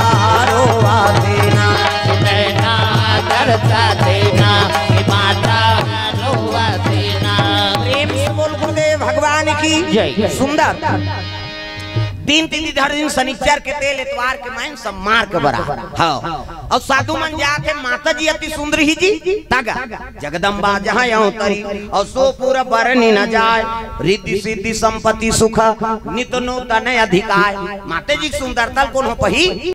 रोवा थे ना। नैना तरसा थे ना, ए माता रोवा थे ना। प्रेम से बोल गुरुदेव भगवान की जय। सुंदर। दिन तिथि धर दिन, शनिचर के तेल, एतवार के मैन, सोमवार के बरात। हाँ। अउ साधु मन जात हे, माता जी अति सुंदर ही जी, तगा। जगदम्बा जहाँ अवतरी, अउ सो पुर बरनि न जाय। रिद्धि सिद्धि संपत्ति सुख, नित नूतन अधिकाय। माता जी के सुंदरता ल कोनो पही